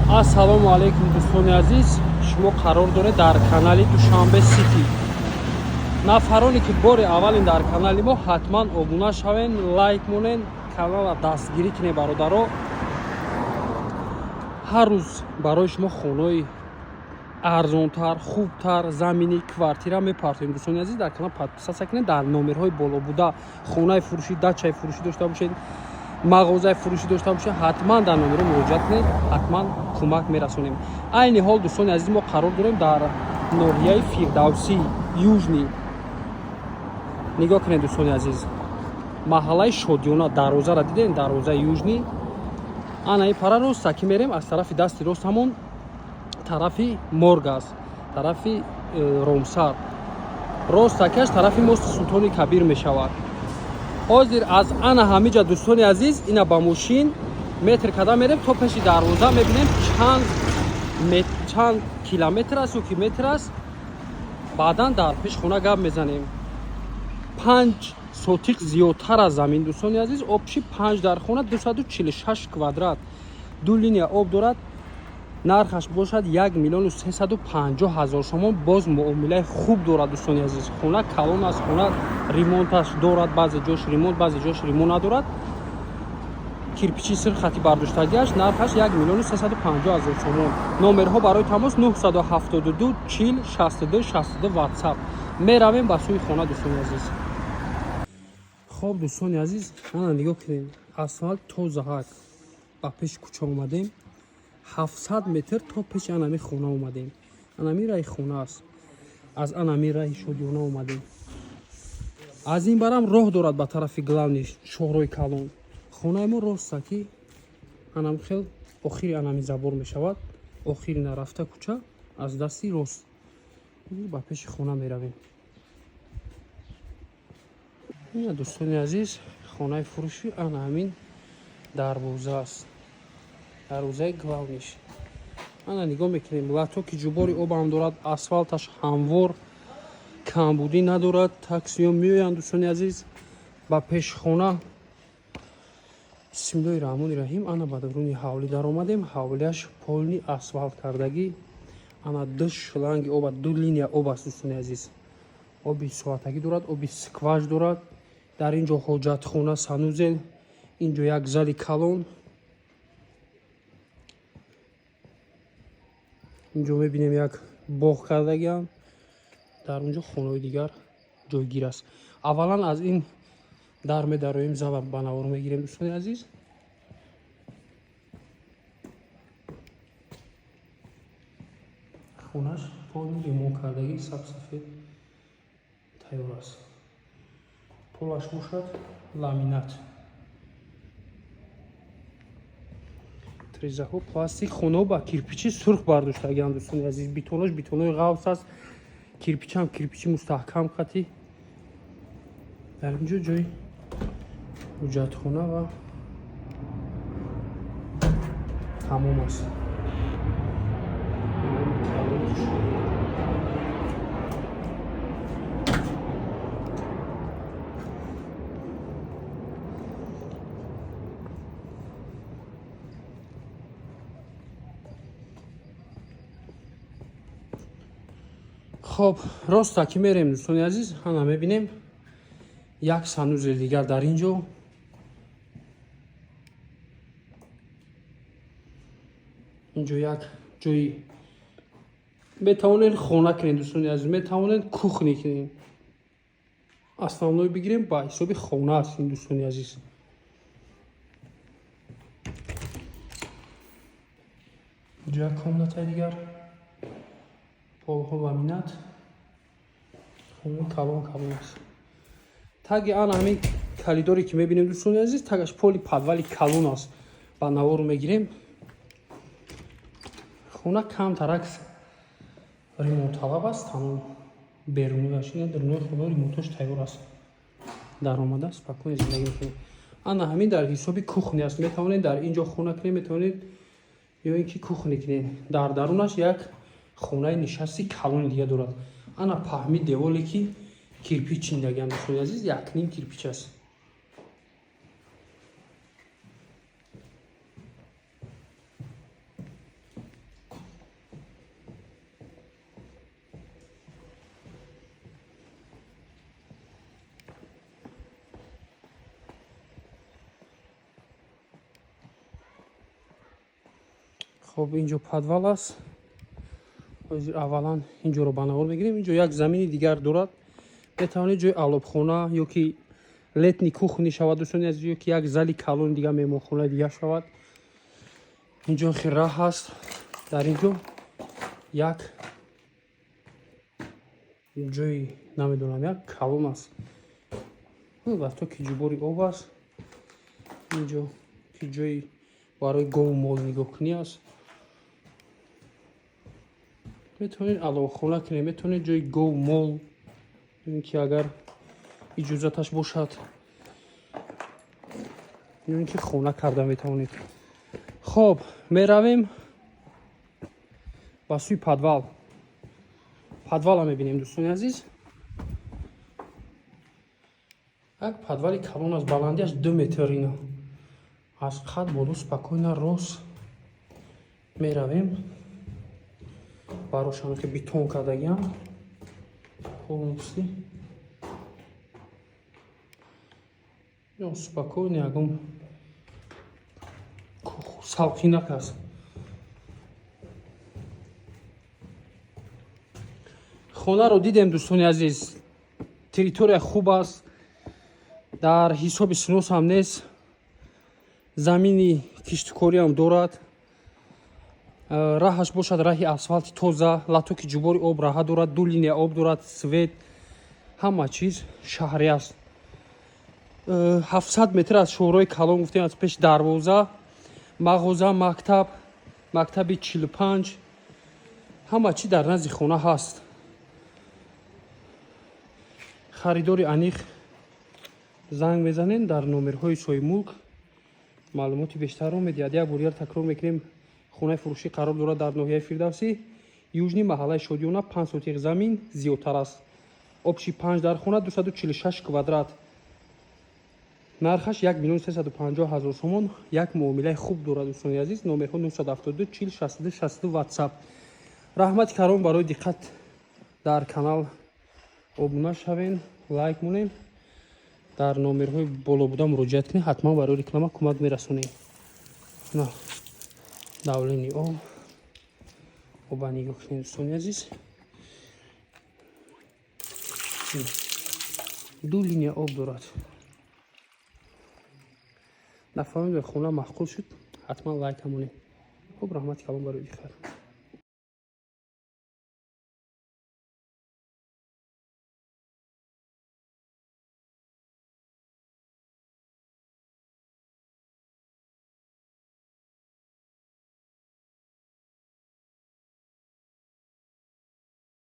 Ассалому алайкум, дӯстони азиз. Шумо қарор доред дар канали Душанбе Сити. Нафароне ки бори аввалин дар канали мо, ҳатман обуна шавен, лайк монен, канала дастгирӣ кунед, бародаро. Ҳар рӯз барои шумо хонаи арзонтар, хубтар, заминӣ, квартира мепартоем. Дӯстони азиз, дар канал подписаться кунед. Дар номерҳои боло буда хонаи фурӯшӣ, дачаи фурӯшӣ дошта бошед, мағозаи фурӯшӣ дошта бошед, ҳатман дар номерҳо муроҷиат кунед, ҳатман кӯмак мерасонем. Айни ҳол, дӯстони азиз, мо қарор дорем дар ноҳияи Фирдавсӣ, Южный. Нигоҳ кунед, дӯстони азиз, маҳаллаи Шодиёна. Дарвозаро дидем, дарвозаи Южный. Ана ин пара роста ки мерем, аз тарафи дасти рост ҳамон тарафи морг аст, тарафи Ромсар. Ростакаш тарафи мости Султони Кабир мешавад. Ҳозир аз ана ҳамиҷа, дӯстони азиз, ина ба мошин метр када мерем то пеши дарвоза. Мебинем, чанд километр аст ё ки метр аст. Баъдан дар пеш хона гап мезанем. 5 сотиқ зиёдтар аз замин, дӯстони азиз. Общий панҷ дар хона, 246 квадрат, ду линия об дорад. Нархаш бошад 1 350 000 сомон. Боз муомилаи хуб дорад, дӯстони азиз. Хона калон аст, хона ремонташ дорад, баъзе ҷош ремонт, баъзе ҷош ремонт надорад. Кирпичи сирхати бардоштагиаш. Нархаш 1 350 000 сомон. Номерҳо барои тамос: 972 40 62 62, WhatsApp. Меравем ба сӯи хона, дӯстони азиз. Хоб, дӯстони азиз, ана нигоҳ кунед, асфалт тозаҳак. Ба пеши кӯча омадем, 700 метр то пеши анами хона омадем. Анами раи хона аст, аз анами раи Шодиёна омадем. Аз ин барам роҳ дорад ба тарафи главный шоҳрои калон. Хонаи мо роста ки анам хел охири анами забор мешавад, охири нарафта кӯча, аз дасти рост ба пеши хона меравем. Ина, дӯстони азиз, хонаи фурӯшӣ. Ана ҳамин дарвоза аст, дарвозаи главный ш. Ана нигоҳ мекунем, лотоки ҷубори обам дорад, асфалташ ҳамвор, камбудӣ надорад, таксиё меоянд. Дӯстони азиз, ба пешхона. Бисмиллоҳи раҳмони раҳим. Ана ба даруни ҳавлӣ даромадем. Ҳавлиаш полный асфалт кардагӣ. Ана ду шланги об, ду линия об аст, дӯстони азиз. Оби соатагӣ дорад, оби скваж дорад. Дар ин ҷо ҳоҷатхона, санузел, ин ҷо як зали калон. Инҷо мебинем, як боғ кардагиам. Дар он ҷо хонаҳои дигар ҷойгир аст. Аввалан аз ин дар медароем, зала ба навор мегирем, дӯстони азиз. Хонаш полный ремонт кардагӣ, сабсафед тайёр аст. Полаш бошад ламинат, трезаҳо пластик. Хонаҳо ба кирпичи сурх бардоштагианд, дӯстони азиз. Бетонош бетонои ғафс аст, кирпичам кирпичи мустаҳкам қатӣ. Дар ин ҷо ҷои ҳуҷҷатхона ва тамом аст. Хоб, роста ки мерем, дӯстони азиз, ҳана мебинем, як санузел дигар дар ин ҷо. Инҷо як ҷои метавонед хона кунед, дӯстони азиз, метавонед кухня кунед. Основной бигирем, ба ҳисоби хона аст ин, дӯстони азиз. Инҷо як комнатаи дигар, полҳо ламинат. Хонаи калон калон аст. Таги ана ҳамин коридоре ки мебинем, дӯстони азиз, тагаш поли подвали калон аст. Ба навору мегирем. Хона камтарак ремонтталаб аст, тамом. Берунаш ина, дарунои хона ремонтош тайёр аст. Даромада спокойно зиндагӣ мекунед. Ана ҳамин дар ҳисоби кухня аст. Метавонед дар ин ҷо хона кунед, метавонед ё ин ки кухня кунед. Дар дарунаш як хонаи нишасти калони дига дорад. Ана паҳми деволе ки кирпич чиндагиам, дӯстони азиз, якним кирпич аст. Хоб, инҷо подвал аст. Ҳозир аввалан инҷоро ба навор мегирем. Инҷо як замини дигар дорад, метавонед ҷои алобхона ё ки летний кухня шавад, дӯстони азиз, ё ки як зали калони дига, меҳмонхонаи дига шавад. Инҷо хел раҳ аст. Дар инҷо як ҷои, намедонам, як калон аст. Вақто ки ҷубори об аст инҷо, ки ҷои барои гову мол нигоҳкунӣ аст. Метавонед аловхона кунед, метавонед ҷои гову мол, ин ки агар иҷозаташ бошад, ё ин ки хона карда метавонед. Хоб, меравем ба сӯи подвал. Подвала мебинем, дӯстони азиз. Як подвали калон аст, баландиаш 2 метр. Ина аз қад боло спокойно рост меравем. Барошам ки бетон кардагиам полностью. Ё спокойно, ягон салқинак аст. Хонаро дидем, дӯстони азиз. Территория хуб аст, дар ҳисоби снос ҳам нест, замини киштукориам дорад. Раҳаш бошад раҳи асфалти тоза, латоки ҷубори об раҳа дорад, ду линия об дорад, свет, ҳама чиз шаҳрӣ аст. 700 метр аз шоҳрои калон гуфтем, аз пеши дарвоза, мағоза, мактаб, мактаби 45, ҳама чиз дар назди хона ҳаст. Харидори аниқ занг мезанем дар номерҳои соҳибмулк, маълумоти бештарро медиҳад. Як бор дигар такрор мекунем: хонаи фурӯшӣ қарор дорад дар ноҳияи Фирдавсӣ, Южный, маҳаллаи Шодиёна, 5 сотих замин зиёдтар аст, общий панҷ дар хона, 246 квадрат, нархаш 1 350 000 сомон. Як муомилаи хуб дорад, дӯстони азиз. Номерҳо 972 40 62 62, WhatsApp. Раҳмати калон барои диққат. Дар канал обуна шавен, лайк монем, дар номерҳои боло буда муроҷиат кунед, ҳатман барои реклама кӯмак мерасонем. На давление об, оба нигоҳ кунед, дӯстони азиз, ду линия об дорад. Нафаҳмид, хона маъқул шуд, ҳатман лайк ҳамонед. Хуб, раҳмати калон барои диққат.